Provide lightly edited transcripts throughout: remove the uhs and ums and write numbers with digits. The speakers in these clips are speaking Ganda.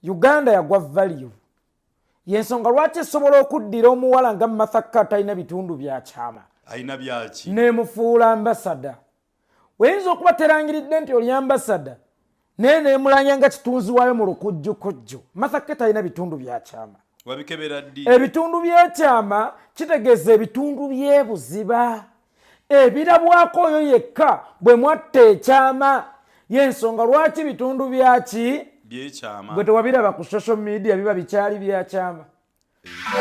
Uganda yagwa value. Yensonga lwaki esobola okuddira omuwala nga Martha Carr talina bitundu bya kyama, alina byaki, nemufuula ambasada. Oyinza okuba terangiridde nti oli ambasada, naye nemulanya nga kitunzi waayo mu lukujjukujju. Martha Carr talina bitundu bya kyama. Wabikebera ddi? Ebitundu by'ekyama kitegeeza ebitundu by'ebuziba ebirabwako oyo yekka bwe mwatta ekyama. Yensonga lwaki bitundu byaki byekyama gwe tewabiraba ku social media, biba bikyali byakyama.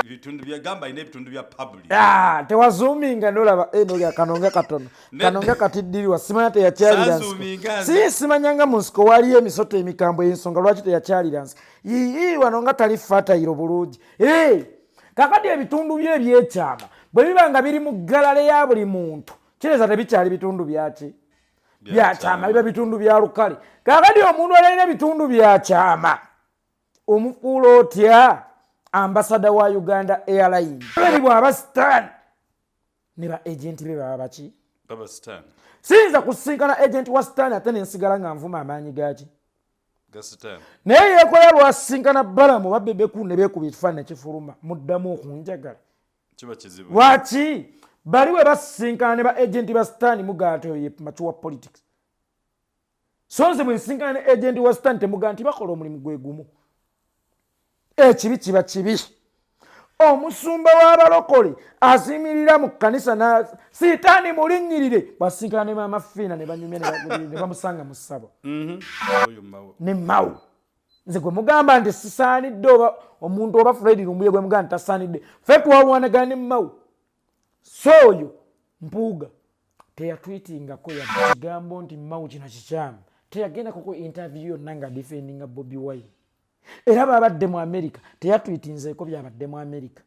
Ebitundu bya gamba alina ebitundu bya public. Ah, tewazuuminga nolaba nolya kanonga katono, kanonga katiddirwa, simanya teyakyalira nsiko. Saazuuminga nze. Si simanya nga mu nsiko waliyo emisota emikambwe, ensonga lwaki teyakyalira nsiko. Yii, wano nga tali fatayiro bulungi. Kakati ebitundu bye ebyekyama bwe biba nga biri mu ggalale ya buli muntu, kireeza tebikyali bitundu byaki byakyama, biba bitundu bya lukale. Kakati omuntu alina ebitundu byakyama omufuula otya ambasada wa Uganda Airlines? Bali bw'aba stan ne ba agenti be baba baki? Baba stan. Siyinza kusinkana agenti wa stan ate nensigala nga nvuma amaanyi gaki ga stan. Naye yeekola lwasisinkana Balamu oba Bebeku ne beekuba ekifaananyi ne kifuluma, muddamu okunjagala. Kiba kizibu. Lwaki bali bwe basisinkana ne ba agenti ba stan mugamba nti oyo ye mature politics? So nze bwe nsinkana ne agenti wa stan temugamba nti bakola omulimu gwe gumu. Ekibi kiba kibi. Omusumba w'abalokole azimirira mu kkanisa na sitaani mulinnyirire, bw'asinkana ne maama Fiina ne banyumya ne bamusanga mu ssabo. Oyo Mao. Ne Mao. Nze gwe mugamba nti sisaanidde, oba omuntu oba Fred Lumbuye gwe mugamba nti tasaanidde, ffe twalwanagana ne Mao. So oyo Mpuuga teyatwitingako yadde kigambo nti Mao kino kikyamu, teyagendako ku interview yonna nga defendinga Bobi Wine. Era babadde mu America teyatwitinzeeko byabadde mu America.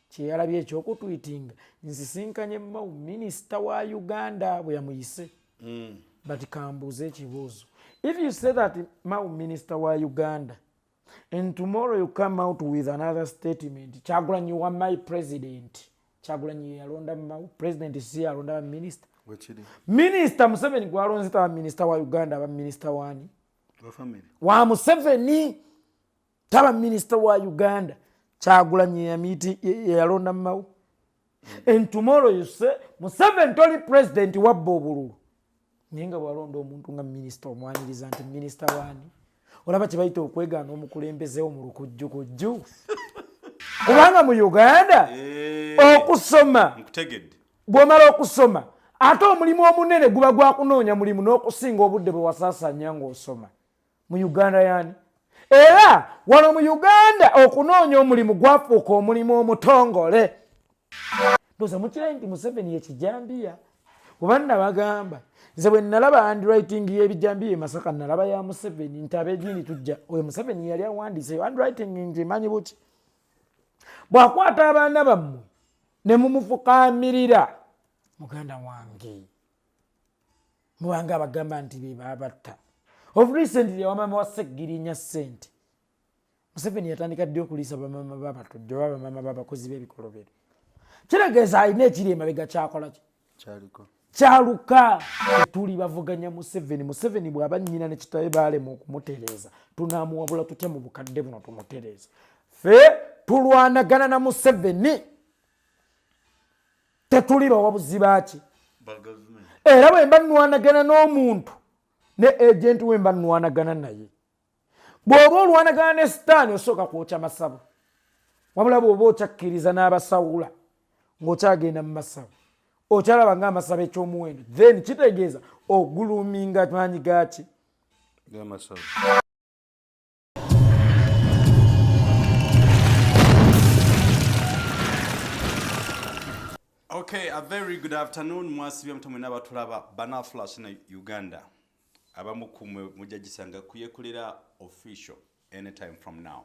Kyeyalabye ekyokutwitinga, nsisinkanye Mao minisita wa Uganda bwe yamuyise. But kambuuze ekibuuzo, if you say that Mao minister wa Uganda and tomorrow you come out with another statement, Kyagulanyi wa my president, Kyagulanyi yalonda Mao president, si yalonda ba minister. Wekiri. Minister Museveni gwalonze taba minister wa Uganda, aba minister wani? Wa family. Wa Museveni taba minister wa Uganda. Kyagulanyi yalonda Mao. And tomorrow you say Museveni toli president wabba obululu, naye nga bwalonda omuntu nga minisita omwaniriza nti minisita waani? Olaba kye bayita okwegaana omukulembezewo mu lukujjukujju. Kubanga mu Uganda okusoma, Nkutegedde. bw'omala okusoma ate omulimu omunene guba gwa kunoonya mulimu n'okusinga obudde bwe wasaasaanya ng'osoma mu Uganda yani. Era wano mu Uganda okunoonya omulimu gwafuuka omulimu omutongole. Ndowooza mukirayi nti Museveni ye kijambiya. Kuba nabagamba nze bwe nalaba handwriting y'ebijambiya e Masaka, nalaba ya Museveni nti ab'eddiini tujja, oyo Museveni yali awandiise eyo handwriting ngimanyi buki. Bw'akwata abaana bammwe ne mumufukaamirira, muganda wange, mubanga abagamba nti be baabatta. Of recently wamama wa Ssegirinya ssente. Museveni yatandika ddi okuliisa bamama b'abatujju oba bamama b'abakozi b'ebikolobero? Kitegeeza alina ekiri emabega kyakola ki? Kyaliko. Kyaluka. Tuli bavuganya Museveni. Museveni bw'aba nnyina ne kitaawe baalema okumutereeza, tunaamuwabula tutya mu bukadde buno tumutereeze? Ffe tulwanagana na Museveni, tetuli bawabuzi baaki. Era bwe mba nnwanagana n'omuntu ne agenti we mba nnwanagana naye. Bw'oba olwanagana ne sitaani osooka kwokya masabo, wabula bw'oba okyakkiriza n'abasawula ng'okyagenda mu masabo, okyalaba ng'amasabo eky'omuwendo, then kitegeeza oguluminga maanyi gaaki? G'amasabo. Okay, a very good afternoon. Mwasibye mutwe mwena abatulaba Bana Flash na Uganda. Abamu ku mmwe mujja gisanga kuyekolera official anytime from now.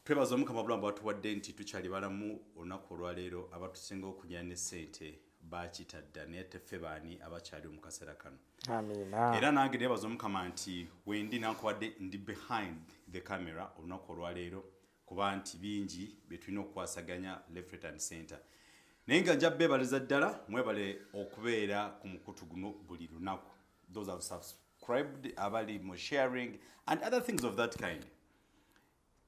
Twebaza Omukama obulamu bw'atuwadde nti tukyali balamu olunaku olwaleero. Abatusinga okunyira ne ssente baakita dda, naye teffe baani abakyaliwo mu kaseera kano. Amiina. Era nange neebaza Omukama nti wendi nankubadde ndi behind the camera olunaku olwaleero, kuba nti bingi bye tulina okukwasaganya left, right and center. Naye nga nja beebaliza ddala, mwebale okubeera ku mukutu guno buli lunaku. Those have subscribed, abali mu sharing and other things of that kind.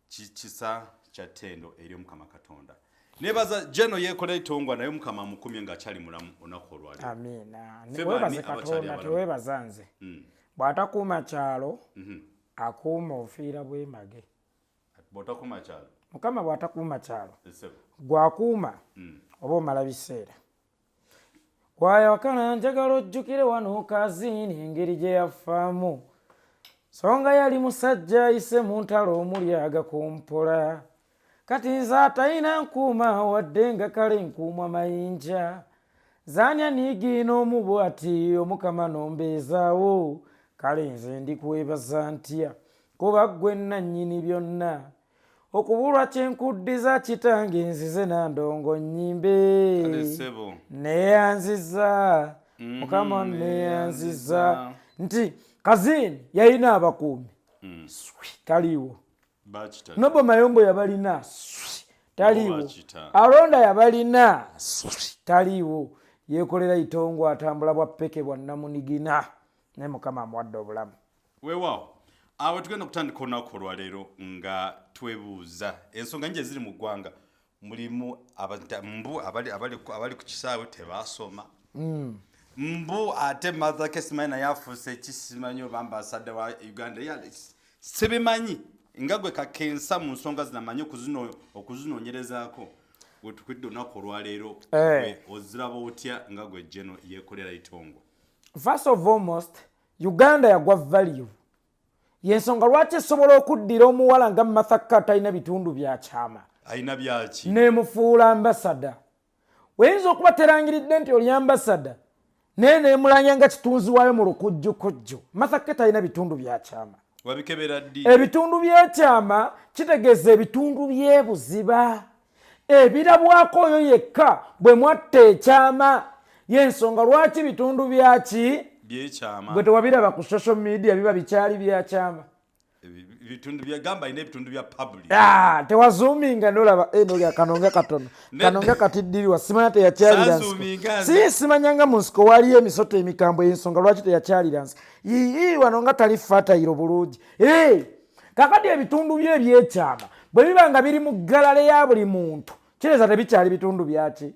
Kisa kya ttendo eri Omukama Katonda. Nebaza Geno yeekola etongwa naye Omukama amukumye ng'akyali mulamu olunaku olwaleero. Amiina. Webaze Katonda, tewebaza nze. Bw'atakuuma kyalo, akuuma ofiira bwemage. Bw'otakuuma kyalo? Mukama bw'atakuuma kyalo, gwakuuma oba omala biseera. Kwayawakana njagala ojjukire wano Kaziini engeri gye yafaamu. So nga yali musajja ayise mu ntalo omuli agakompola. Kati nze atalina nkuuma wadde nga kale nkuumwa mayinja. Zaanya niigiina omu bw'ati Omukama n'ombeezaawo. Kale nze ndikwebaza ntya kuba ggwe nnannyini byonna. Okubulwa kye nkuddiza kitange nzize na ndongo nnyimbe. Neeyanzizza Mukama neeyanzizza. Nti Kazini yalina abakuumi taliiwo. Nobo Mayombo yabalina taliiwo. Alonda yabalina taliiwo. Yeekolera Itongo atambula bwa ppeke bwa nnamunigina naye Mukama amuwadde obulamu. Weewaawo, awo tugenda okutandika olunaku olwaleero nga twebuuza ensonga nyingi eziri mu ggwanga. Mulimu mbu abali ku kisaawe tebaasoma, mbu ate Martha K simanyi naye afuuse ekisimanyi oba ambassador wa Uganda. Sibimanyi nga gwe kakensa mu nsonga zino amanyi okuzinoonyerezaako. Wetukwidde olunaku olwaleero, oziraba otya nga gwe Geno yeekolera Itongo? First of almost, Uganda yagwa value. Yensonga lwaki esobola okuddira omuwala nga Martha K talina bitundu bya kyama. Alina byaki? Nemufuula ambassador. Oyinza okuba terangiridde nti oli ambassador, naye nemulanya nga kitunzi waayo mu lukujjukujju. Martha K talina bitundu bya kyama. Wabikebera ddi? Ebitundu by'ekyama kitegeeza ebitundu by'ebuziba. Ebirabwako oyo yekka bwe mwatta ekyama. Y'ensonga lwaki bitundu byaki? By'ekyama. Gwe tewabiraba ku social media biba bikyali bya kyama. Bitundu bya gamba alina ebitundu bya public. Tewazuuminga n'olaba, n'olya kanonga katono. Kanonga katiddirirwa, simanya teyakyalira nsiko. Si simanya nga mu nsiko waliyo emisota emikambwe, y'ensonga lwaki teyakyalira nsiko. Yii, wano nga tali fatayiro bulungi. Kakati ebitundu bye eby'ekyama bwe biba nga biri mu ggalale ya buli muntu, kitegeeza tebikyali bitundu byaki?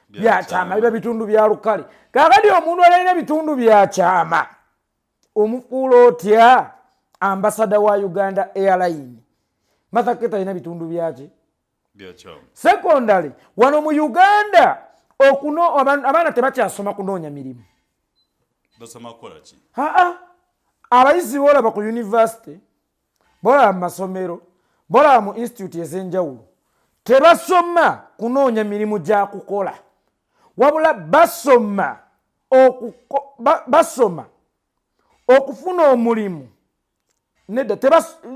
Bya kyama, biba bitundu bya lukale. Kakati omuntu alina ebitundu bya kyama omufuula otya ambasada wa Uganda Airline? Martha K talina bitundu byaki? Secondary, wano mu Uganda abaana tebakyasoma kunoonya mirimu. Basoma kukola ki? Abayizi boolaba ku university, boolaba mu masomero, boolaba mu institute ez'enjawulo, tebasoma kunoonya mirimu gya kukola, wabula basoma okufuna omulimu. Nedda,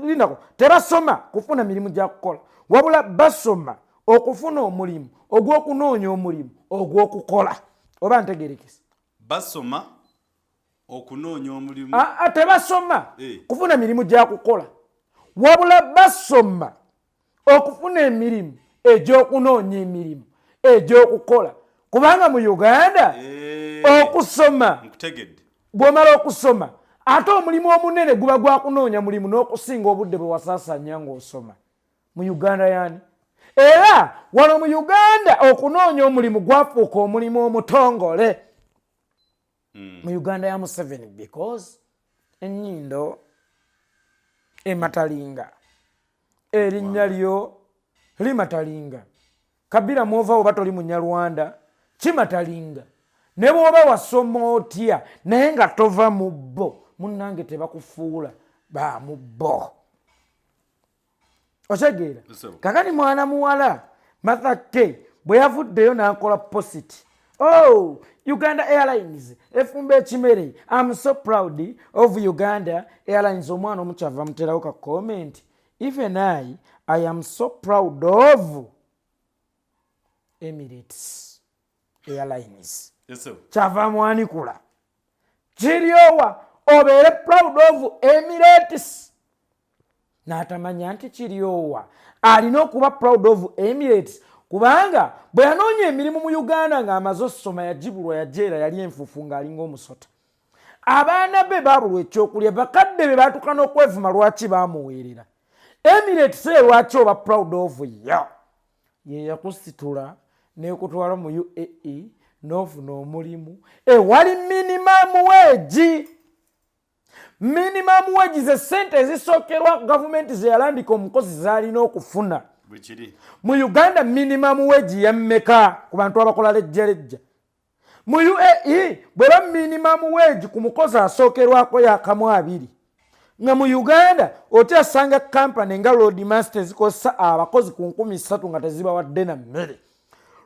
lindako, tebasoma kufuna mirimu gya kukola, wabula basoma okufuna omulimu ogw'okunoonya omulimu ogw'okukola. Oba ntegerekese? Basoma okunoonya omulimu. Tebasoma kufuna mirimu gya kukola, wabula basoma okufuna emirimu egy'okunoonya emirimu egy'okukola. Kubanga mu Uganda okusoma, Nkutegedde. bw'omala okusoma ate omulimu omunene guba gwa kunoonya mulimu n'okusinga obudde bwe wasaasaanya ng'osoma mu Uganda yani. Era wano mu Uganda okunoonya omulimu gwafuuka omulimu omutongole mu Uganda ya Museveni, because ennyindo ematalinga, erinnya lyo limatalinga, kabira mwova oba toli Munyarwanda kimatalinga, ne bw'oba wasoma otya naye nga tova mu bo, munnange tebakufuula ba mu bo. Otegeera? Kakati mwana muwala Martha K bwe yavuddeyo n'akola post, oh, Uganda Airlines efumba ekimere, I'm so proud of Uganda Airlines. Omwana omukyava muterawo ka comment, even I am so proud of Emirates Airlines. Kyava mwanikula kiryowa obeere proud of Emirates, n'atamanya nti kiryowa alina okuba proud of Emirates, kubanga bwe yanoonya emirimu mu Uganda ng'amaze ossoma yagibulwa, yajeera, yali enfuufu ng'alinga omusota. Abaana be baabulwa ekyokulya, bakadde be baatuuka n'okwevuma lwaki baamuweerera. Emirates lwaki oba proud of yo? Ye yakusitula nekutwala mu UAE n'ofuna omulimu ewali minimum wage. Minimum wage ze sente ezisookerwa gavumenti zeyalambika omukozi zaalina okufuna. Bwekiri. Mu Uganda minimum wage yammeka ku bantu abakola lejjalejja? Mu UAE bweba minimum wage ku mukozi asookerwako yakamu 2, nga mu Uganda otyasanga kampani nga Roadmaster ezikozesa abakozi ku 3,000 nga tezibawadde na mmere.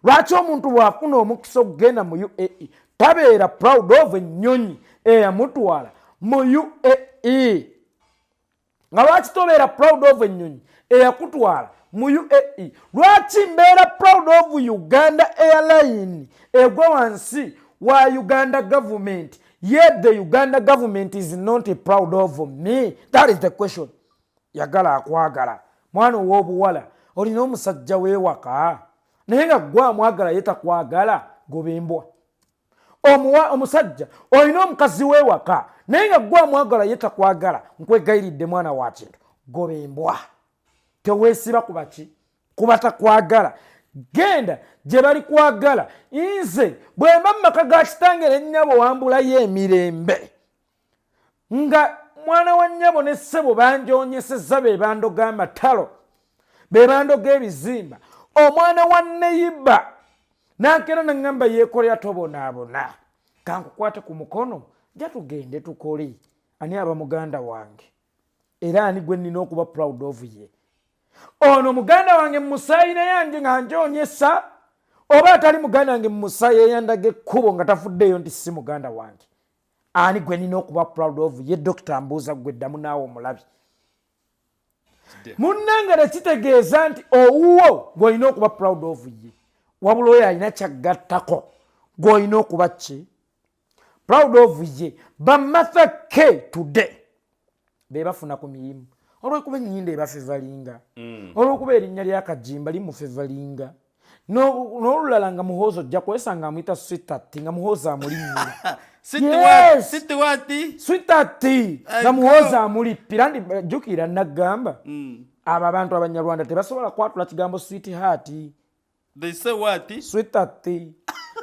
Lwaki omuntu bw'afuna omukisa okugenda mu UAE tabeera proud of ennyonyi eyamutwala mu UAE? Nga lwaki tobeera proud of ennyonyi eyakutwala mu UAE? Lwaki mbeera proud of Uganda Airline egwa wansi wa Uganda government, yet the Uganda government is not proud of me? That is the question. Yagala akwagala, mwana ow'obuwala, olina omusajja weewaka naye nga gwe amwagala ye takwagala, goba embwa. Omusajja olina omukazi weewaka naye nga gwe amwagala ye takwagala, nkwegayiridde mwana wa kintu, goba embwa. Teweesiba ku baki kuba takwagala, genda gye bali kwagala. Nze bwe mba mu maka ga kitange ne nnyabo wambulayo emirembe, nga mwana wa nnyabo ne ssebo banjonyesezza, be bandoga amatalo, be bandoga ebizimba, omwana wa neyiba nankera naŋŋamba yeekolera, tobonaabona, kankukwate ku mukono, ja tugende tukole. Ani aba muganda wange era ani gwe nnina okuba proud of? Ye ono muganda wange mumusaayi naye anje nga njonyesa, oba atali muganda wange mumusaayi eyandaga ekkubo nga tafuddeeyo nti si muganda wange? Ani gwe nina okuba proud of? Ye dokita mbuuza gwe, ddamu naawe omulabi. Munnange, tekitegeeza nti owuwo gw'olina okuba proud of ye, wabula oyo alina kyaggattako gw'olina okuba ki proud of ye. Bamartha K today be bafuna ku mirimu olwokuba ennyindo ebafevalinga, olwokuba erinnya lyakajimba limufevalinga. N'olulala nga Muhoozi ojja kwesanga amuyita sweetheart, nga Muhoozi amulinnyira. Yes. Sweetheart. Sweetheart, nga Muhoozi amulippira. Ndi jjukira naggamba abo abantu Abanyarwanda tebasobola kwatula kigambo sweetheart. They say what? Sweetheart.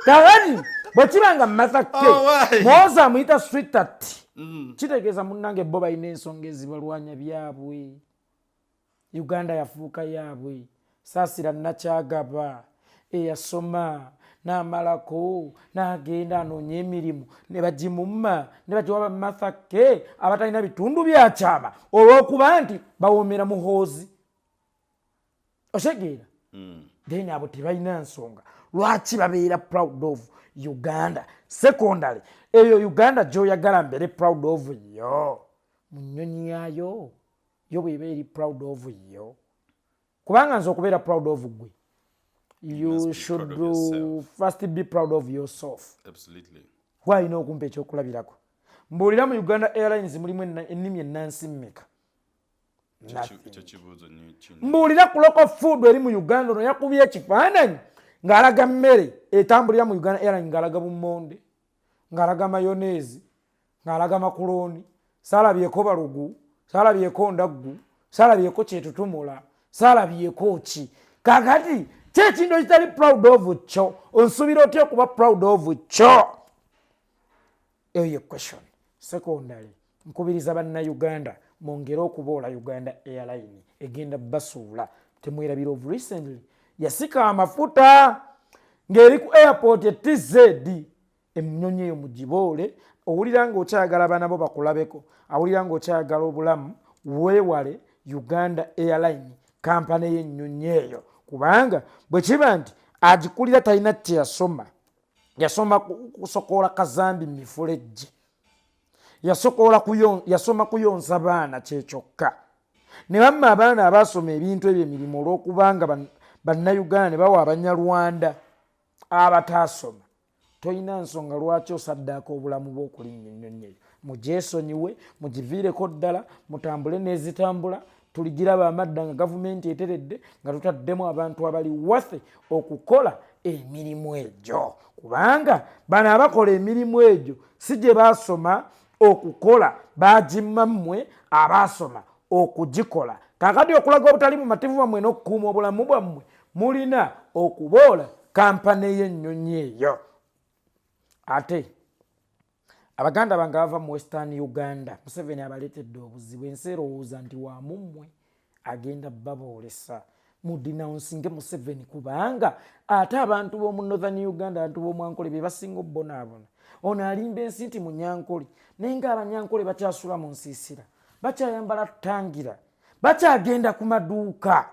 Kakati bwe kiba nga Martha K Oh, why? Muhoozi amuyita sweetheart, kitegeeza munnange bo balina ensonga ezibalwanya byabwe. Uganda yafuuka yaabwe. Saasira nakyagaba eyasoma n'amalako n'agenda anoonya emirimu ne bagimumma ne bagiwa Bamartha K abatalina bitundu byakyama olw'okuba nti bawoomera Muhoozi. Otegeera? Then abo tebalina nsonga lwaki babeera proud of Uganda. Secondary, eyo Uganda gyoyagala mbeere proud of yo mu nnyonyi yaayo, yo bweba eri proud of yo, kubanga nze okubeera proud of gwe, you must be should proud of yourself. First be proud of yourself. Absolutely. Gwalina okumpa ekyokulabirako. Mbuulira, mu Uganda Airlines mulimu ennimi ennansi mmeka? Ekyo kibuuzo kino. Mbuulira ku local food eri mu Uganda. Ono yakubye ekifaananyi ng'alaga mmere etambulira mu Uganda Airline, ng'alaga bummonde, ng'alaga mayonnaise, ng'alaga makulooni. Saalabyeko balugu, saalabyeko ndaggu, saalabyeko kyetutumula, saalabyeko ki. Kakati ki ekintu ekitali proud of kyo, onsuubira otya okuba proud of kyo? Eyo ye question. Secondary, nkubiriza Bannayuganda mwongere okuboola Uganda Airline, egenda basuula. Temwerabira, of recently yasika amafuta ng'eri ku airport e TZ. Ennyonyi eyo mugiboole. Owulira ng'okyayagala abaana bo bakulabeko, awulira ng'okyayagala obulamu, weewale Uganda Airline, kampani y'ennyonyi eyo, kubanga bwe kiba nti agikulira talina kyeyasoma, yasoma kusokoola kazambi mifulejje, yasoma kuyonsa baana kyekyokka, ne bamma abaana abaasoma ebintu ebyo emirimu olw'okubanga Bannayuganda ne bawa Abanyarwanda abataasoma, tolina nsonga lwaki osaddaaka obulamu bw'okulinnya ennyonyi eyo. Mugyesonyiwe, mugiviireko ddala, mutambule n'ezitambula. Tuligiraba amadda nga gavumenti eteredde, nga tutaddemu abantu abali worthy okukola emirimu egyo, kubanga bano abakola emirimu egyo si gye baasoma okukola, bagimma mmwe abaasoma okugikola. Kaakati okulaga obutali bumativu bwammwe n'okukuuma obulamu bwammwe, mulina okuboola kampani y'ennyonyi eyo. Ate abaganda bange bava mu Western Uganda, Museveni abaleetedde obuzibu. Ensi erowooza nti wamummwe, agenda baboolesa. Mudenouncinge Museveni, kubanga ate abantu b'omu Northern Uganda, abantu b'omwankole be basinga obbonaabona. Ono alimba ensi nti munyankole, naye nga abanyankole bakyasula mu nsiisira, bakyayambala tutangira, bakyagenda ku maduuka.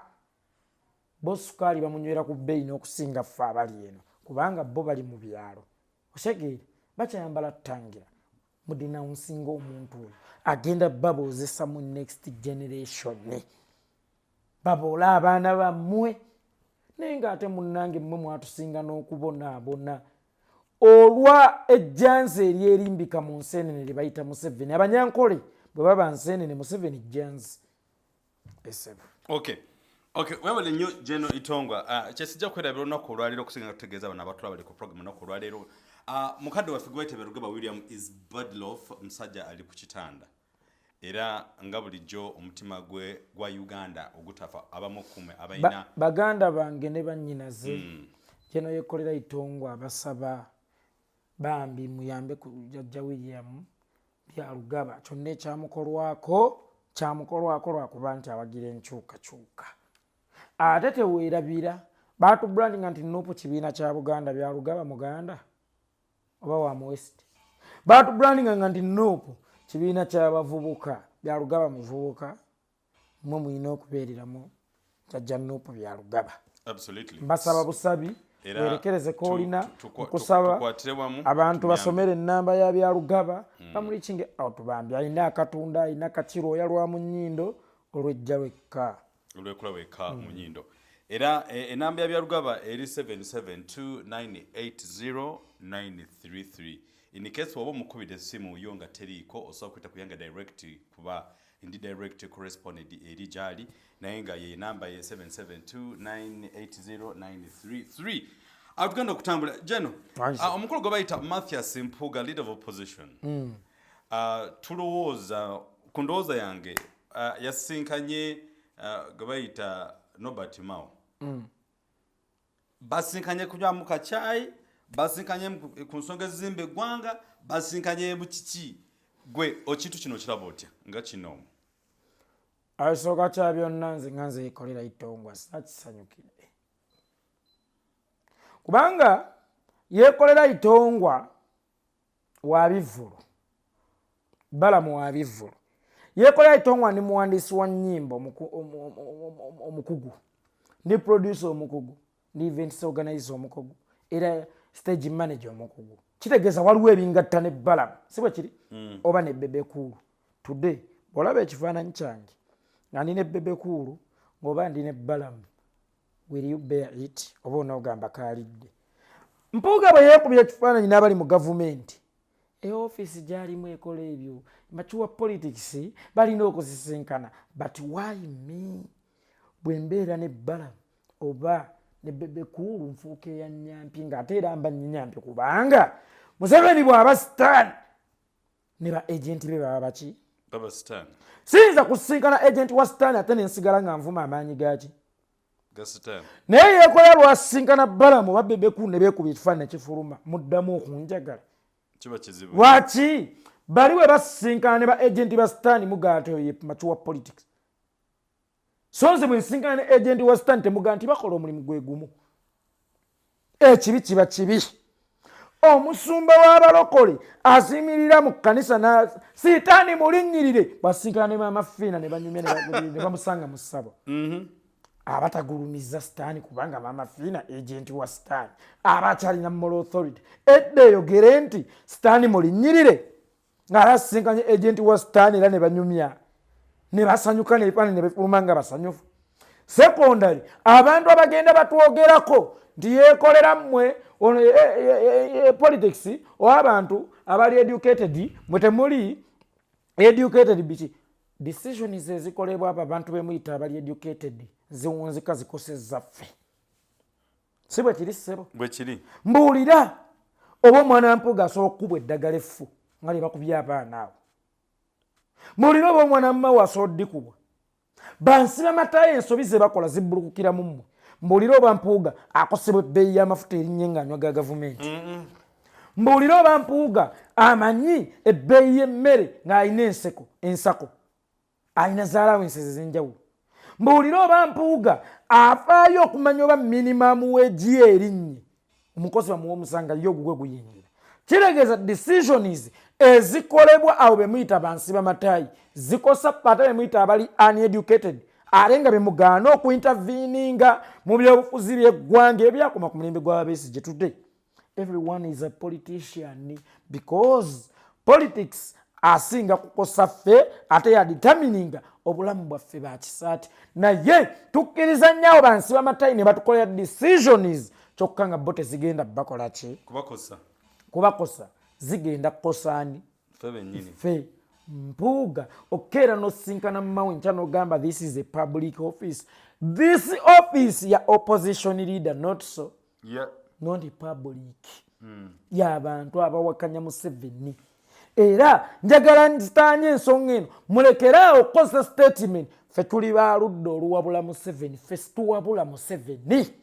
Bo sukaali bamunywera ku bbeeyi n'okusinga ffe abali eno, kubanga bo bali mu byalo. Osegeere, bakyayambala tutangira. Mudenouncinga omuntu oyo, agenda baboozesa mu next generation, baboola abaana bammwe. Naye ngaate munnange, mmwe mwatusinga n'okubonaabona olwa ejjanzi eryerimbika mu nseenene lye bayita Museveni. Abanyankole bwe baba nseenene, Museveni jjanzi esebo. Okay, webale nnyo, Geno Itongwa. Kyesijja kwerabira olunaku olwaleero okusinga kutegeeza bano abatulaba bali ku program olunaku olwaleero. Mukadde waffe gwe bayita William is Badlof, musajja ali ku kitanda, era nga bulijjo omutima gwe gwa Uganda ogutafa. Abamu kumwe abalina Baganda bange ne bannyinaze, Geno Yekolera Itongwa abasaba bambi muyambe ku jjajja William Byalugaba. Kyonna ekyamukolwako kyamukolwako lwakuba nti awagira enkyukakyuka. Ate teweerabira batubrandinga nti NUP kibiina kya Buganda. Byalugaba muganda oba wa mu West? Batubrandinga nga nti NUP kibiina kyabavubuka. Byalugaba muvubuka? Mwe mulina okubeereramu jjajja NUP Byalugaba. Mbasaba busabi, Era werekereze koolina nkusaba tukwatire wamu, abantu tumuyambe. Basomere enamba ya Byalugaba, bamureachinge out bambi. Alina akatunda, alina kakirooya lwa mu nnyindo olwejja wekka. Olwekula wekka mu nyindo. Era enamba ya Byalugaba eri 772980933. In case woba omukubidde essimu yo nga teriiko, osobola kuyita kuyanga direct, kuba ndi direct correspondent eri gyali, naye nga ye namba ye 772980933. Atugenda okutambula, Geno. Wangi. Omukulu gwe bayita Mathias Mpuga, leader of opposition, tulowooza ku ndowooza yange, yasinkanye gwe bayita Norbert Mao. Basinkanye kunywamu kacyayi, basinkanye ku nsonga ezizimba eggwanga, basinkanye mu kiki? Gwe ekintu kino okiraba otya nga kino? Asooka kya byonna, nze nga nze Yekolera Itongwa sinakisanyukidde, kubanga Yekolera Itongwa wa bivvulu, balamu wa bivvulu. Yekolera Itongwa ndi muwandiisi wa nnyimba omukugu, ndi producer omukugu, ndi events organizer omukugu, era stage manager omukugu. Kitegeeza waliwo ebingatta ne Balamu, si bwe kiri? Oba ne Bebe Cool. Today bw'olaba ekifaananyi kyange nga ndi ne Bebe Cool ng'oba ndi ne Balamu, will you bear it oba onoogamba kaalidde? Mpuuga bwe yeekubira ekifaananyi n'abali mu gavumenti, eofiisi gyalimu ekola ebyo, mature politics, balina okusisinkana. But why me? Bwe mbeera ne Balamu oba ne Bebe Cool, nfuuka eya nyampi, ng'ate era mba nnyampi, kubanga Museveni bw'aba sitaani ne ba agenti be baba baki? Baba sitaani. Siyinza kusisinkana agenti wa sitaani ate nensigala nga nvuma amaanyi gaki? Ga sitaani. Naye yeekola lwasisinkana Balamu oba Bebe Cool ne beekuba ekifaananyi nekifuluma, muddamu okunjagala? Kiba kizibu. Lwaki bali bwe basisinkana ne ba agenti ba sitaani mugaa nti oyo ye mature politics, so nze bwe nsinkana ne agenti wa sitaani temugaa nti bakola omulimu gwe gumu? Ekibi kiba kibi. Omusumba w'abalokole azimirira mu kkanisa na sitaani mulinnyirire, bwasinkana ne Maama Fiina ne banyumya ne bamusanga mu ssabo, aba tagulumiza sitaani, kubanga Maama Fiina agenti wa sitaani, aba akyalina moral authority edda eyogere nti sitaani mulinnyirire, ng'ala asisinkanye agenti wa sitaani era ne banyumya ne basanyuka nebifaananyi ne bifuluma nga basanyufu. Secondary, abantu abagenda batwogerako nti yeekolera mmwe ono politics oba abantu abali educated, mwe temuli educated, biki? Decisions ezikolebwa abo abantu bemuyita abali educated ziwunzika zikosezza ffe, si bwe kiri, ssebo? Bwe kiri. Mbuulira, oba omwana Mpuuga asobola okukubwa eddagala effu nga lye bakubye abaana awo? Mbuulira, oba omwana Mmawo asobola oddikubwa? Bansi bamatayo ensobi ze bakola zibbulukukira mu mmwe. Mbuulira oba Mpuuga akosebwa ebbeeyi y'amafuta erinnye ng'anywa ga gavumenti. Mbuulira oba Mpuuga amanyi ebbeeyi y'emmere ng'alina enseko ensako, alina zaalawensezi ez'enjawulo. Mbuulira oba Mpuuga afaayo okumanya oba minimum wage ye erinnye, omukozi bamuwa omusanga ye ogugwe guyingira. Kitegeeza decisions ezikolebwa abo be muyita bansi bamatayi zikosa ate be muyita abali uneducated, ate nga bemugaana okuinterveninga mu byobufuzi by'eggwanga ebyakoma ku mulembe gw'Ababesigye. Today everyone is a politician because politics asinga kukosa ffe, ate yadetermininga obulamu bwaffe bakisaati. Naye tukkiriza nnyo bansi bamatayi ne batukolera decisions, kyokka nga bo tezigenda bakola ki? Kubakosa. Kubakosa, zigenda kukosaani? Ffe bennyini. Ffe. Mpuuga, okeera nosinkana mumawe nkya nogamba this is a public office, this office ya opposition leader, not so? Yeah. Not public y'abantu abawakanya Museveni. Era njagala nzitaanye ensonga eno, mulekeraawo okukozesa statement ffe tuli baludda oluwabula Museveni. Ffe situwabula Museveni,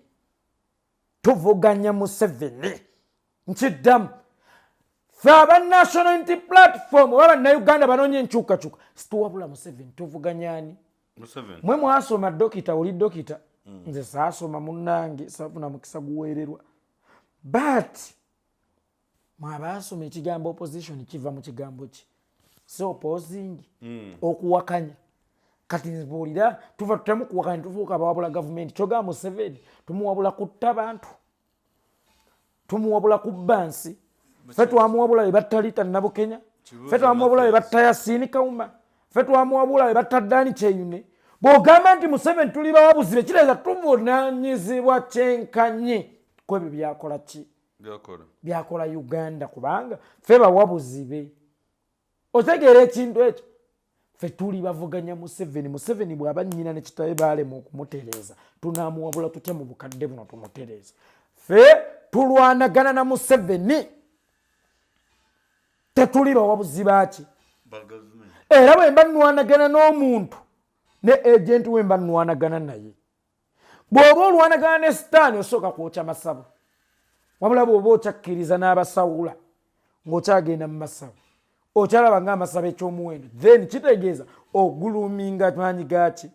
tuvuganya Museveni. Nkiddamu, ffe aba National Unity Platform oba Bannayuganda banoonya enkyukakyuka, situwabula Museveni, tuvuganya ani? Museveni. Mwe mwasoma, dokita, oli dokita. Nze saasoma munnange, saafuna mukisa guweererwa, but mwabaasoma ekigambo opposition kiva mu kigambo ki? Si opposing, okuwakanya. Kati nbuulira, tuva tutemu kuwakanya tufuuka abawabula gavumenti? Kyogamba Museveni tumuwabula kutta bantu, tumuwabula kubba nsi? Ffe twamuwabula be batta Rita Nabukenya, ffe twamuwabula be batta Yasiini Kawuma, ffe twamuwabula be batta Dani Kyeyune. Bw'ogamba nti Museveni tuli bawabuzi be, kitegeeza tuvunaanyizibwa kyenkanyi ku ebyo byakola ki? Byakola. Byakola Uganda, kubanga ffe bawabuzi be. Otegeera ekintu ekyo? Ffe tuli bavuganya Museveni. Museveni bw'aba nnyina ne kitabe baalema okumutereeza, tunaamuwabula tutya mu bukadde buno tumutereeza? Ffe tulwanagana na Museveni, tetuli bawabuzi baaki. Ba gavumenti. Era bwe mba nnwanagana n'omuntu ne agent we mba nnwanagana naye. Bw'oba olwanagana ne Sitaani, osooka kwokya masabo. Wabula bw'oba okyakkiriza n'abasawula, ng'okyagenda mu masabo, okyalaba ng'amasabo ekyomuwendo, then kitegeeza oguluminga maanyi gaki?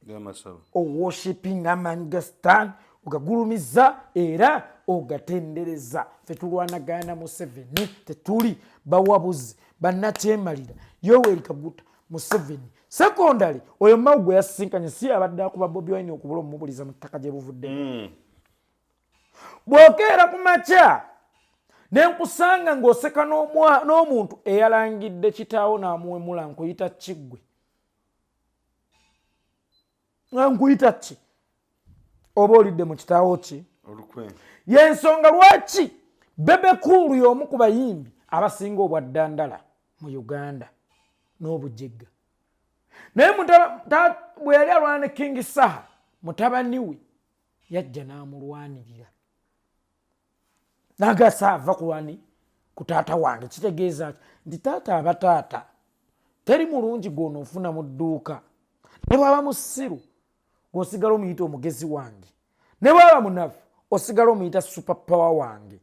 Gamasabo. Oworshipinga amaanyi ga Sitaani, ogagulumiza era ogatendereza. Fe tulwanagana Museveni, tetuli bawabuzi bannakyemalira. Yoweri Kaguta Museveni secondary, oyo Mawu gwe yasisinkanye si abadde akuba Bobi Wine okubula omumubuliza mu ttaka gye buvudde. Bw'okeera ku makya nenkusanga ng'oseka n'omuntu eyalangidde kitaawo n'amuwemula, nkuyita kiggwe, nga nkuyita ki? Oba olidde mu kitaawo ki? Olukwe. Yensonga lwaki Bebe Cool y'omu ku bayimbi abasinga obwaddandala mu Uganda n'obujegga, naye bwe yali alwana ne King Saha, mutabani we yajja n'amulwanirira nagasa ava kulwani ku taata wange. Kitegeeza ki? Nti taata aba taata, teri mulungi gwonoofuna mu dduuka. Ne bwaba musiru, gwosigala omuyita omugezi wange, ne bwaba munafu, osigala omuyita super power wange.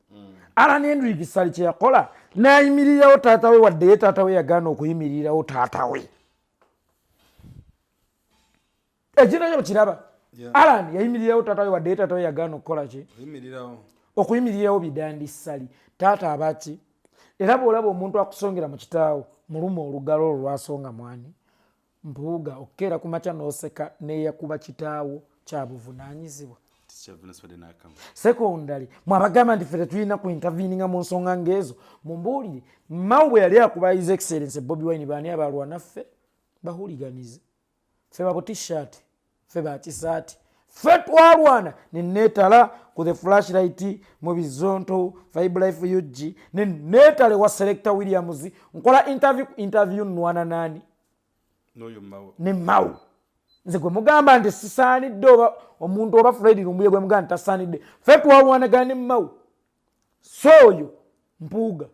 Alan Hendrick Ssali kyeyakola n'ayimirirawo taata we, wadde ye taata we yagaana okuyimirirawo taata we. Ekintu ekyo kiraba. Alan yayimirirawo taata we, wadde ye taata we yagaana okukola ki? Oyimirirawo. Okuyimirirawo Bidandi Ssali. Taata abaki? Era bw'olaba omuntu akusongera mu kitaawo, muluma olugalo olwo lwasonga. Mwani Mpuuga, okukeera ku makya n'oseka neyakuba kitaawo kyabuvunaanyizibwa. Tikyavunasibadde n'akamu. Secondary, mwabagamba nti ffe tetulina ku interveninga mu nsonga ng'ezo, mumbuulire, Mawu bwe yali akuba His Excellence Bobi Wine, baani abalwana? Ffe bahuliganize, ffe babutishaati, ffe bakisaati, ffe twalwana neneetala ku the Flashlight mu Bizonto Vibe Life UG, neneetala ewa Selector Williams, nkola interview ku interview, nwana nani? N'oyo Mawo. Ne Mawu. Nze gwe mugamba nti sisaanidde, oba omuntu oba Fred Lumbuye gwe mugamba nti tasaanidde, ffe twalwanagana ne Mawu. So oyo Mpuuga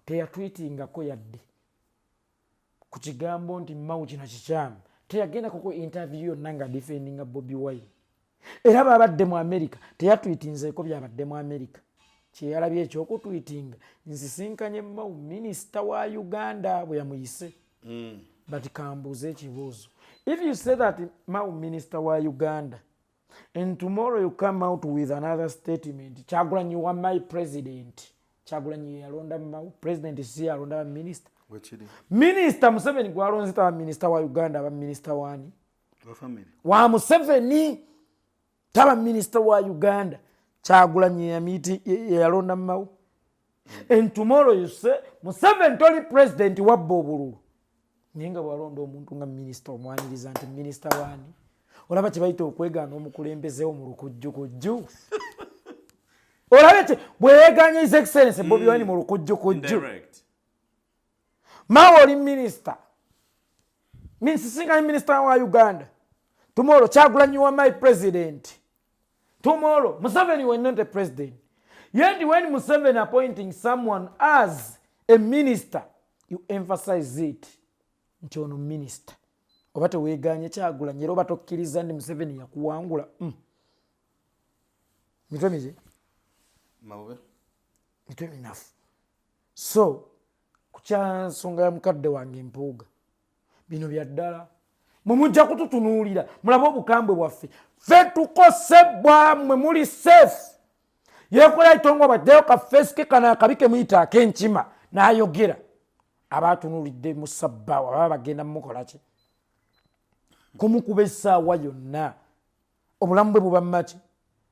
teyatwitingako yadde ku kigambo nti Mawu kino kikyamu. Teyagendako ku interview yonna nga defendinga Bobi Wine. Era babadde mu America, teyatwitinzeeko byabadde mu America. Kyeyalabye ekyokutwitinga, nsisinkanye Mao, minisita wa Uganda, bwe yamuyise. But kambuuze ekibuuzo: if you say that Mao minister wa Uganda and tomorrow you come out with another statement, "Kyagulanyi wa my president," Kyagulanyi yalonda Mao president? Si yalonda baminisita? Wekiri. Minisita Museveni gwalonze taba minisita wa Uganda, aba minisita wani? Wa family. Wa Museveni, taba minisita wa Uganda. Kyagulanyi yamiti yalonda Mao, and tomorrow you say, "Museveni toli president, wabba obululu," naye nga bwalonda omuntu nga minisita, omwaniriza nti minisita wani? Olaba kye bayita okwegaana omukulembezewo mu lukujjukujju? Olabe ki bwe yeeganya His Excellence Bobi Wine mu lukujjukujju. Indirect. Mao oli minisita, nsisinkanye minisita wa Uganda, tomorrow Kyagulanyi wa my president, tomorrow Museveni were not a president. Yet when Museveni appointing someone as a minister, you emphasize it nti ono minisita. Oba teweeganye Kyagulanyi, era oba tokkiriza ndi Museveni yakuwangula. Mitwe miki? Mabube. Mitwe minafu. So ku kyansonga ya mukadde wange Mpuuga, bino bya ddala. Mwe mujja kututunuulira, mulabe obukambwe bwaffe. Ffe tukosebwa, mmwe muli safe. Yekola itongo, baddeyo kafeesike kano akabi ke muyita ak'enkima, n'ayogera aba atunuulidde musabbaawo, ababa bagenda mumukolaki? Kumukuba essaawa yonna. Obulamu bwe buba mumaki?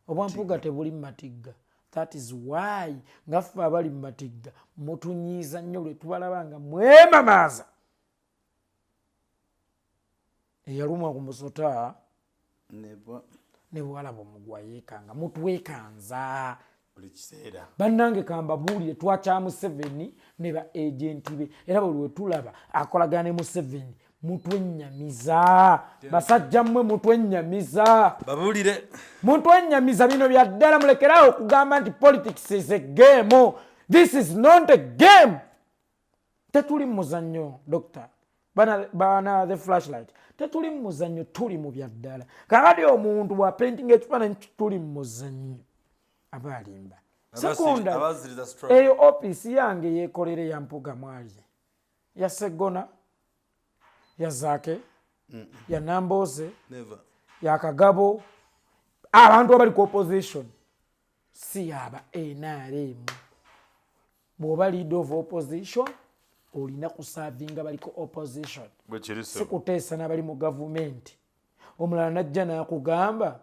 Obwampuuga tebuli mumatigga. That is why nga ffe abali mumatigga mutunyiiza nnyo lwe tubalaba nga mwemamaaza. Eyalumwa ku musota Nebwa. Ne bwalaba omugwa yeekanga. Mutwekanza buli kiseera. Bannange, kambabuulire, twakya Museveni ne ba agent be, era buli we tulaba akolagana ne Museveni. Mutwennyamiza, basajja mmwe, mutwennyamiza. Babuulire. Mutwennyamiza. Bino bya ddala. Mulekerawo okugamba nti politics is a game. This is not a game. Tetuli mu muzannyo, doctor bana, bana the flashlight, tetuli mu muzannyo, tuli mu bya ddala. Kakati omuntu bw'apaintinga ekifaananyi tuli mu muzannyo, aba alimba. Secondary, Abaziriza struggle. eyo ofiisi yange yekolere ya Mpuga, mwali ya Seggona, ya Zaake, ya Namboze, Never. ya Kagabo, abantu abali ku opposition, si yaba NRM. Bw'oba leader of opposition, olina kuservinga baliko opposition, Bwekiri. si kuteesa n'abali mu gavumenti. Omulala najja n'akugamba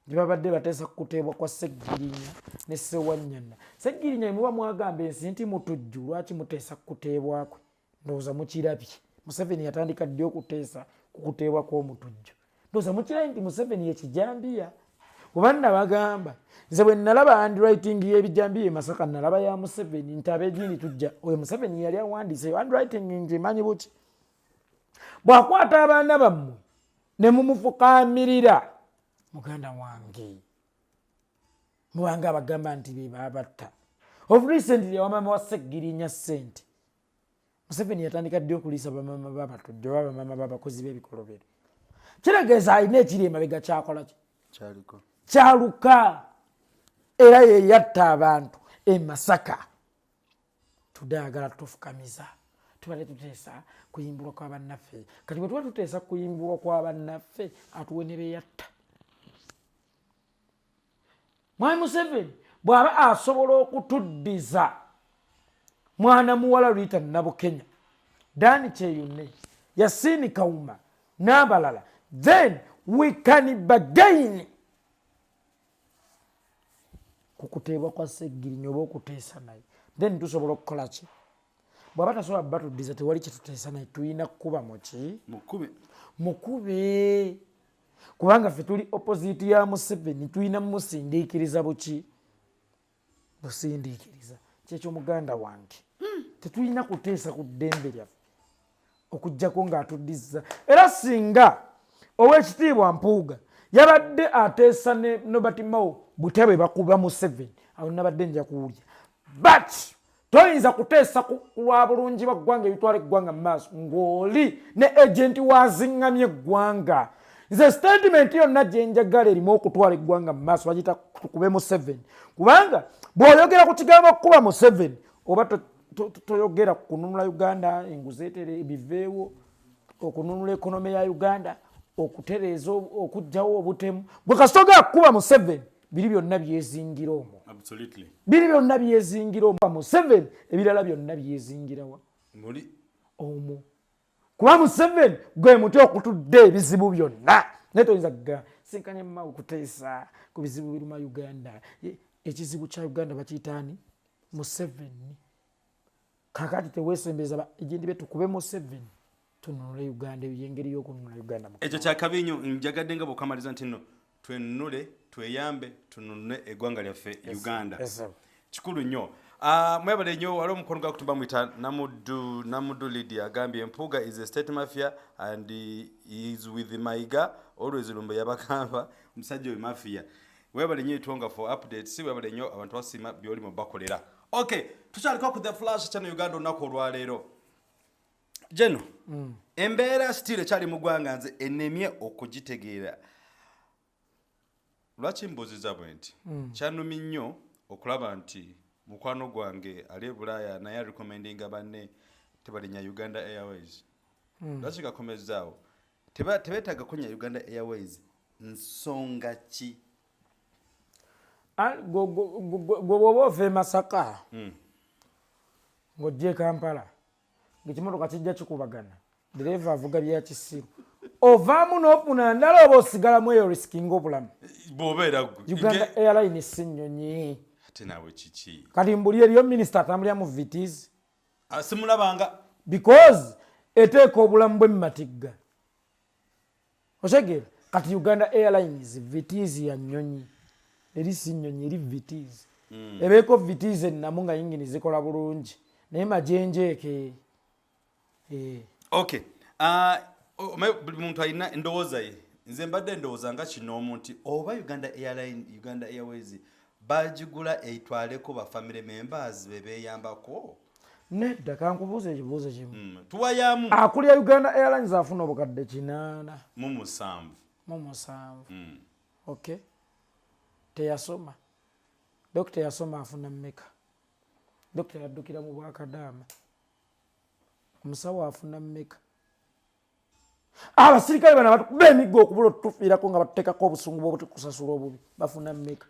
nti babadde bateesa kukuteebwa kwa Seggirinya ne Sewanyana. Seggirinya muba mwagamba ensi nti mutujju, lwaki muteesa kukuteebwakwe? Ndowooza mukirabye, Museveni yatandika ddi okuteesa kukuteebwa kw'omutujju? Ndowooza mukirabye nti Museveni yekijambiya. Kuba nabagamba nze bwe nalaba handwriting y'ebijambiya e Masaka, nalaba ya Museveni, nti abegindi tujja. Oyo Museveni yali awandiise handwriting, ngimanyi buki. Bw'akwata abaana bammwe ne mumufukaamirira, muganda wange, mubanga abagamba nti be babatta. Of recently, wamama wa Seggirinya ssente. Museveni yatandika ddi okuliisa bamama babatujju oba bamama babakozi b'ebikolobero? Kitegeeza alina ekiri emabega kyakola ki? Kyaliko. Kyaluka. Era ye yatta abantu e Masaka. Tudde ayagala tufukamiza, tubadde tuteesa kuyimbulwa kwa bannaffe. Kati bwe tuba tuteesa kuyimbulwa kwa bannaffe, atuwe ne beyatta. Mwami Museveni bw'aba asobola okutuddiza mwana muwala Rita Nabukenya, Dani Kyeyune, Yasini Kawuma n'abalala, then we can bargain ku kuteebwa kwa Seggirinya oba okuteesa naye. Then tusobola okukola ki? Bw'aba tasobola batuddiza, tewali kyetuteesa naye, tulina kukuba muki? Mukube. Mukube, kubanga ffe tuli opposite ya Museveni, tulina musindiikiriza buki? Busindiikiriza. Kyekyo, muganda wange, tetulina kuteesa ku ddembe lyaffe okugjako ng'atuddiza. Era singa Owekitiibwa Mpuuga yabadde ateesa ne Nobert Mao butya bwe bakuba Museveni, awo nabadde nja kuwulya. But Toyinza kuteesa ku lwa bulungi bwa ggwanga ebitwala eggwanga mu maaso ng'oli ne agenti waziŋŋamye eggwanga. Nze statement yonna gye njagala erimu okutwala eggwanga mu maaso bagiyita tukube Museveni, kubanga bw'oyogera ku kigambo okukuba Museveni oba toyogera ku kununula Uganda, enguzi etere ebiveewo, okununula economy ya Uganda, okutereeza, okuggyawo obutemu. Bwe kasita ogera kukuba Museveni, biri byonna byezingira omwo. Biri byonna byezingira omwo. Museveni, ebirala byonna byezingirawa omwo, kuba Museveni gwe muti okutudde ebizibu byonna. Naye toyinza kugamba sinkanye mma okuteesa ku bizibu biruma Uganda. Ekizibu kya Uganda bakiyitaani? Museveni. Kakati teweesembeza ba agent be, tukube Museveni tununule Uganda. Eyo yengeri y'okununula Uganda. Ekyo kyakabi nnyo. Njagadde nga bwokamaliza nti nno twenunule, tweyambe, tununule eggwanga lyaffe Uganda. Yes, sir. Kikulu nnyo. Mwebale nnyo. Waliwo omukono gwa kutumba mwita Namuddu, Namuddu Lydia agambye Mpuuga is a state mafia and he is with Mayiga always. Lumbe yabagamba omusajja oyo mafia. Webale nnyo Itonga for updates. Webale nnyo, abantu basiima byoli mu bakolera. Okay, tukyaliko ku The Flash Channel Uganda. Olunaku olwaleero geno embeera still ekyali mu ggwanga, nze enemye okugitegeera. Lwaki mbuuziza bwe nti? Kyanumi nnyo okulaba nti mukwano gwange ali e Bulaaya naye arecommendinga banne tebalinya Uganda Airways. Lwaki gakomezaawo? Tebeetaaga kunya Uganda Airways, nsonga ki? Ah, gwe bw'oba ova e Masaka ng'ojja e Kampala, ng'ekimotoka kijja kikubagana, dereeva avuga bya kisiru, ovaamu n'ofuna ndala oba osigalamu eyo risikinga obulamu? Bw'obeera gwe. Uganda Airline si nnyonyi. Ate naawe kiki? Kati mbuli eriyo minisita atambulira mu Vitz? Ah, simulabanga. Because eteeka obulamu bwe mumatigga, otegeera? Kati Uganda Airlines Vitz ya nnyonyi? Eri si nnyonyi, eri Vitz. Ebeeko Vitz ennamu nga yingini zikola bulungi, naye majenjeeke. Eh. Okay. Buli muntu alina endowooza ye. Nze mbadde ndowooza nga kinoomu nti oba Uganda Airline, Uganda Airways bagigula etwaleko ba family members be beeyambako. Nedda, kankubuuza ekibuuzo kimu. Tuwayamu. Akulira Uganda Airlines afuna obukadde 87 mu 7. Mu musanvu. Okay, teyasoma. Dokita yasoma afuna mmeka? Dokita yaddukira mu bwakadaama. Omusawo afuna mmeka? Abasirikale bano abatukuba emiggo okubula otutufiirako nga batuteekako obusungu bwobutukusasula obubi bafuna mmeka?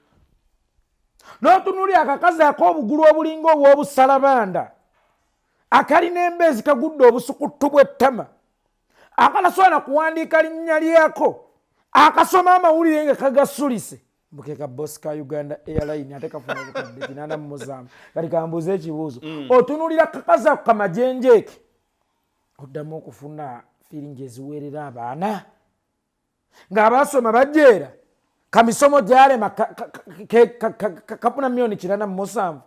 N'otunuulira akakazi ak'obugulu obulinga obw'obusalabanda, akalina embeezi kagudde obusukuttu bw'ettama, akatasobola kuwandiika linnya lyako, akasoma amawulire nga kagasulise, mbukeka boss ka Uganda Airline, ate kafuna obukadde 87. Kati kambuuze ekibuuzo. Otunuulira kakazi ako kamajenjeeke, oddamu okufuna feeling eziweerera abaana ng'abasoma bajeera kamisomo gyalema, kafuna miliyoni 87.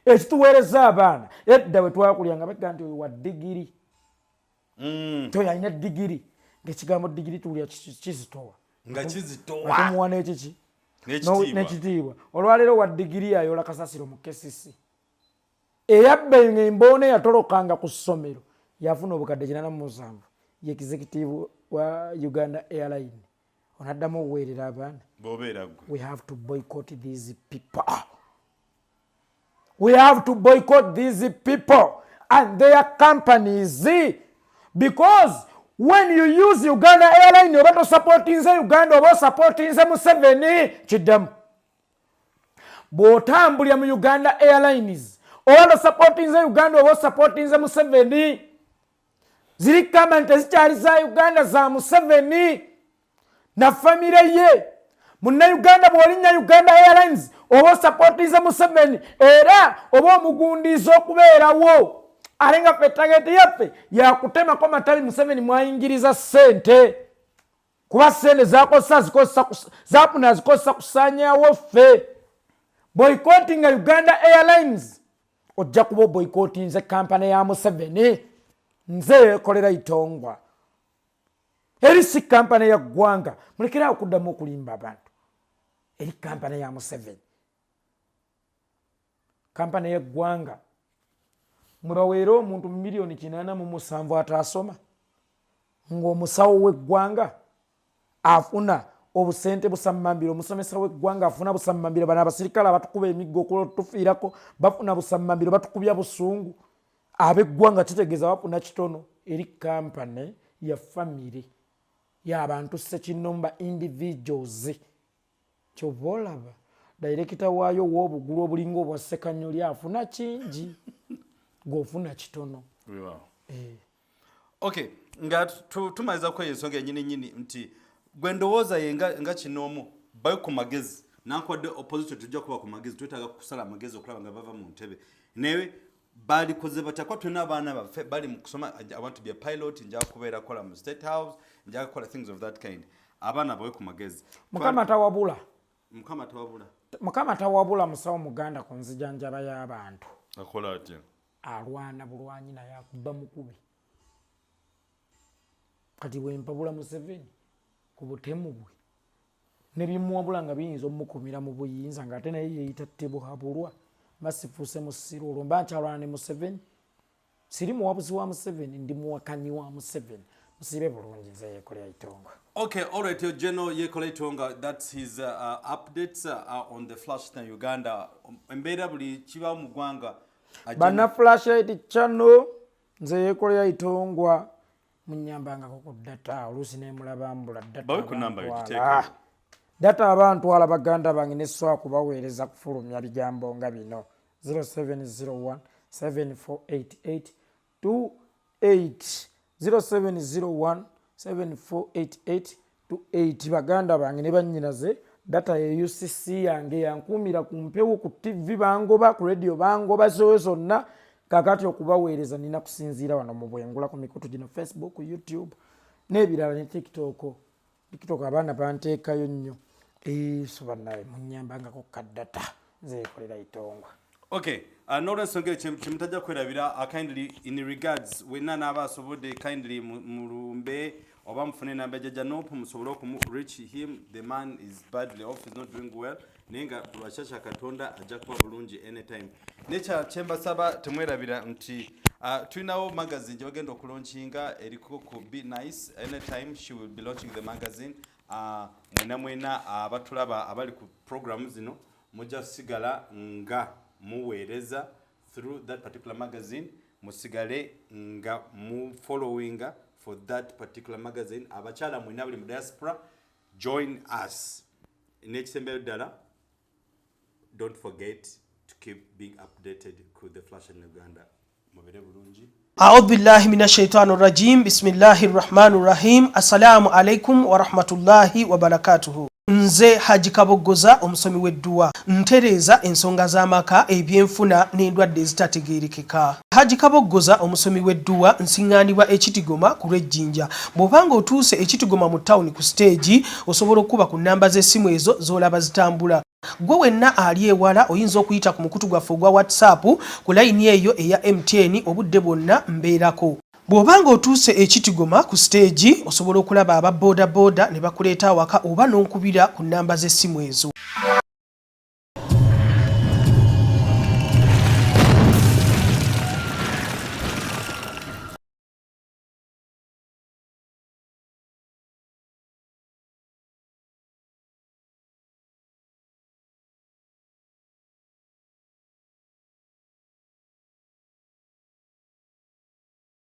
Ekituweereza abaana, edda bwe twakulya nga baga nti oyo wa digiri. Toyo alina digiri, ngaekigambo digiri tuwulira kizitowa. Nga kizitowa. Atumuwa n'ekiki? N'ekitiibwa. N'ekitiibwa. Olwaleero wa digiri ayola kasasiro mu KCC. Eyabba emboona eyatolokanga ku ssomero yafuna obukadde 87, ye executive wa Uganda Airline. Onaddamu okuweerera abaana? Bw'obeera gwe. We have to boycott these people. We have to boycott these people and their companies, because when you use Uganda Airline, oba tosupportinze Uganda, oba osupportinze Museveni. Kiddamu, bw'otambulira mu Uganda Airlines, oba tosupportinze Uganda, oba osupportinze Museveni. Ziri kampani tezikyali za Uganda, za Museveni na famire ye. Munnauganda, bw'olinnya Uganda Airlines, oba osupportinze Museveni era oba omugundiiza okubeerawo. Ate nga ffe target yaffe yakutemako matabi Museveni mwayingiriza ssente, kuba ssente zakozesa zikozesa zapuna azikozesa kusaanyaawo ffe. Boycottinga Uganda Airlines, ojja kuba oboycottinze kampani ya Museveni. Nze yekolera Itongwa, eri si kampani ya ggwanga. Mulekerawo okuddamu okulimba abantu, eri kampani ya Museveni. Kampani y'eggwanga mwe baweera omuntu 87,000,000 ataasoma, ng'omusawo w'eggwanga afuna obusente busammambiro, omusomesa w'eggwanga afuna busammambiro, bano abasirikale abatukuba emiggo okutufiirako bafuna busammambiro, batukubya busungu. Ab'eggwanga kitegeeza bafuna kitono. Eri kampani ya famire y'abantu ssekinomba, individuals. Kyova olaba dayirekita waayo w'obugulu obulinga obwa Ssekanyoli afuna kingi, gw'ofuna kitono. Okay, nga tumaliza ku eyo ensonga yenyini nyini nti gwe ndowooza ye nga kinoomu bawe ku magezi, nankwadde opposition tujja kuba ku magezi, twetaaga kusala amagezi okulaba nga bava mu ntebe. Naye balikoze batya? Kuba tulina abaana baffe bali mu kusoma. I want to be a pilot, nja kubeera kola mu State House, nja kukola things of that kind. Abaana bawe ku magezi. Mukama tawabula. Mukama tawabula. Mukama tawabula musawo muganda ku nzijanjaba y'abantu. Akola atya? Alwana bulwanyi naye akuba mukubi. Kati bwempabula Museveni ku butemu bwe nebimuwabula nga biyinza omukumira mu buyinza, ng'ate naye yeeyita tebuhabulwa, masifuuse musiru, olwo mba nkyalwana ne Museveni. Siri muwabuzi wa Museveni, ndi muwakanyi wa Museveni. Musiibe bulungi, nze Yekolera Itongwa. Okay, all right, General Yekola Itonga, that's his updates on the Flash na Uganda. Embeera buli kiba mu ggwanga. Banna Flashlight Channel, nze Yekolera Itongwa, munyambangako ku data, oluusi nemulabambula data. Bawe ku namba yo, abantwala. giteeke. Data abantwala baganda bange, nesobola kubaweereza kufulumya bigambo nga bino: 0701 7488 28, 0701 7488 28. Baganda bange ne bannyinaze, data ye UCC yange yankuumira ku mpewo, ku TV bangoba, ku radio bangoba, zoyo zonna. Kakati okubaweereza nina kusinziira wano mu bwengula ku mikutu gino: Facebook, YouTube n'ebirala, ne TikTok. TikTok abaana banteekayo nnyo. So bannaye munyambangako ka data, nze Yekolera Itongwa. Okay, n'olwensonga eyo kyemutajja kwerabira, kindly in regards wenna n'aba asobodde, kindly mulumbe oba mufune enamba ya Jjajja Nopu musobole okumu reach him. The man is badly off, is not doing well, naye nga lwakyakya Katonda ajja kuba bulungi anytime. Nekya kyembasaba, temwerabira nti tulinawo magazine gye bagenda okulaunchinga eriko ku Be Nice. Anytime she will be launching the magazine. Mwena mwena abatulaba abali ku program zino mujja kusigala nga muweereza through that particular magazine, musigale nga mu followinga for that particular magazine. Abakyala mwena buli mu diaspora, join us. N'ekisembeyo ddala, don't forget to keep being updated ku The Flash in Uganda. Mubere bulungi. أعوذ بالله من الشيطان الرجيم، بسم الله الرحمن الرحيم. السلام عليكم ورحمة الله وبركاته. Nze Haji Kaboggoza, omusomi w'edduwa, ntereeza ensonga z'amaka, ebyenfuna n'endwadde ezitategeerekeka. Haji Kaboggoza, omusomi w'edduwa, nsiŋŋaanibwa Ekitigoma ku lw'Ejjinja. Bw'obanga otuuse Ekitigoma mu tawuni ku siteegi, osobola okuba ku nnamba z'essimu ezo z'olaba zitambula. Gwe wenna ali ewala oyinza okuyita ku mukutu gwaffe ogwa WhatsApp ku layini eyo eya MTN, obudde bwonna mbeerako. Bw'obanga otuuse Ekitigoma ku siteegi, osobola okulaba aba boodabooda ne bakuleeta awaka oba n'onkubira ku nnamba z'essimu ezo.